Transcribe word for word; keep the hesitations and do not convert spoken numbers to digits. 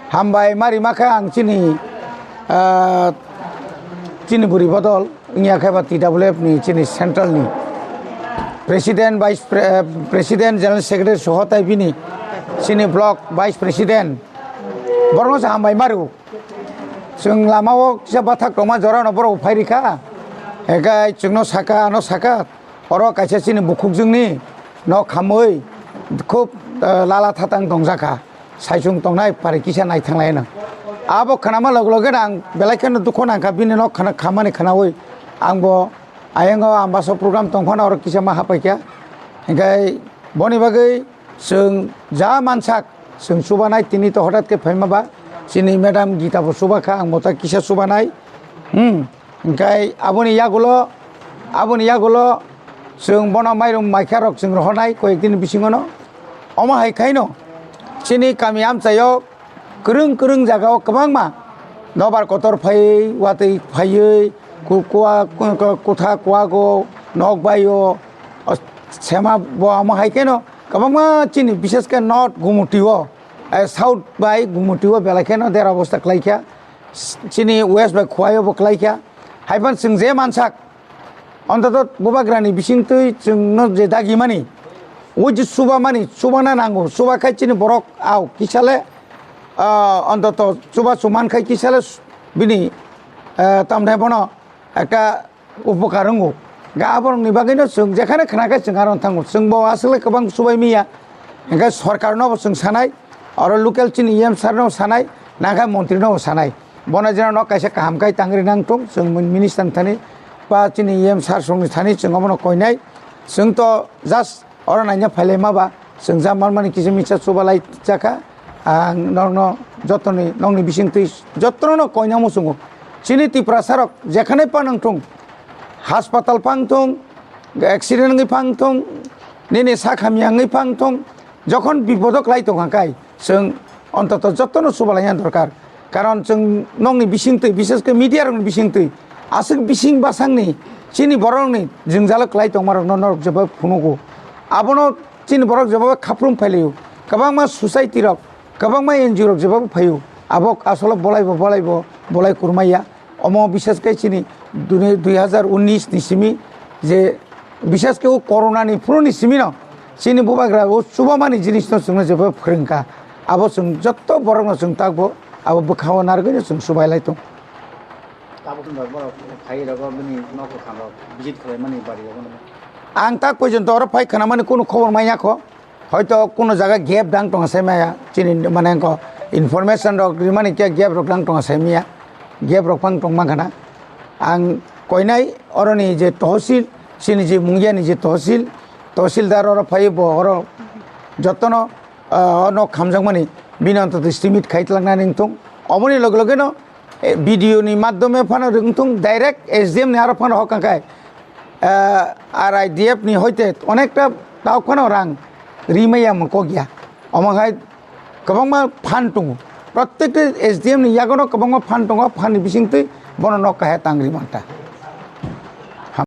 Hambai ma rima khe ang chini, ah, chini bwrwi bodol wngya khe ba T W F ni chini central ni president, vice pre-, eh, president, general secretary soho tai bini chini block vice president borokno se hambai ma rw. Chwng lama o kisa bathak tongma jora no borok phai rikha. Hekai chwngno saka, ano saka, oro kaisa chini bukhukjwngni nok khamwi khub, eh, lala thatang tongjak kha. Saichung tongnai pari kisa nai thanglai no. Abo khnama log loge ang belai kheno dukho nangkha bini nok khana khamani khnawi. Ang bo ayang o ambasa program tongphano oro kisa ma hapai kha. Hinkhe boni bagwi chwng ja mansak chwng chubanai tini to hothat khe phaima ba chini madam Gita bo chubakha ang bo ta kisa chubanai. Hmm. Hinkhe aboni yagulo, aboni yagulo chwng bono mairum maikha rok chwng rohornai koyek din bisingono. Omo hai khaino chini kami amchaio kwrwng kwrwng jagao kwbangma nobar kotor phaiwi, watwi phaiwi, ku-, kua-, ku-, ku-, kutha kuago, nok baio, o, sema bo omo hai khaino kwbangma chini bishesh khe north Gumutio, eh, south bai Gumutio belai kheno dera obostha kwlaikha. Chini west bai Khowai o bo kwlaikha. Haiphano chwng je mansak, ontoto bubagrani bisingtwi chwngno je dagimani, o je chubamani, chubana nango, chubakhai chini borok au kisale, ah, ontoto chubachu mankhai kisale bini, ah, tamni bono ekta upokar wngo. Ga borokni bagwino chwng jekhane khna khe chwng aro thango. Chwng bo aswk le kwbang chubai miya. Hinkhe sorkarno bo chwng sanai, oro local chini E M sir no sanai, nangkha montri no bo sanai. Bono jeno nok kaisa kaham kai tangri nang thung, chwng minister thani ba chini E M sir songni thani chwng obono koinai. Chwng to just oro naina phailai ma ba, chwng ja manmani kisa misa chubalai chakha. Ang nokno jotoni, nokni bisingtwi jotono koina muchungo. Chini Tiprasa rok jekhane pa nang thung, hospital phang thung, accident wngwi phang thung, nini sak hamya wngwi phang thung, jokhon bipodo kwlai tongkha kai, chwng ontoto jotono chubalaina dorkar. Karon chwng nokni bisingtwi, bishesh khe media rokni bisingtwi, aswk bising bwsakni chini borokni jwngjalo kwlai tongmarokno norok jeba phunugo. Abono chini borok jeba khaprum phailaio. Kwbangma society rok, kwbangma N G O rok jeba phaio. Abo asolo bolaibo, bolaibo, bolai kurmaya. Omo bishesh khe chini dui, dui hazar unis ni simi je bishesh khe o corona ni phuru ni simi no chini bubagra o chubamani jinis no chwngno jeba phwrwngkha. Abo chwng jotto borok no chwng takbo abo bwkhao narwgwi no chwng chubailai tong. Tabuk wng borok phai rogo bini nok kwkham rok visit khlaimani bari rogo no. Ang tak porjonto oro phai khwnamani kunu khobor manya kho. Hoito kuno jaga gap dang tongo sai maya, chini mane ko information rok rimani khe gap rok dang tongo sai maya, gap rok phang tong mankha na. Ang koinai oroni je tohsil, chini je Mungiani je tohsil, tohsildar oro phai bo oro jotono, ah, ono khamjakmani bini ontoto estimate khai tlangna ning thung. Oboni loge loge no eh, video ni madhyome phano wngthung direct S D M ni aro phano hokang khai, eh, R I D F ni hoite onekta tauk phano rang rimaya mung kok ya. Omo hai kwbangma phan tongo. Protekta S D M ni yagono kwbangma phan tongo, phan ni bisingtwi bono nok kahya tang rimanta.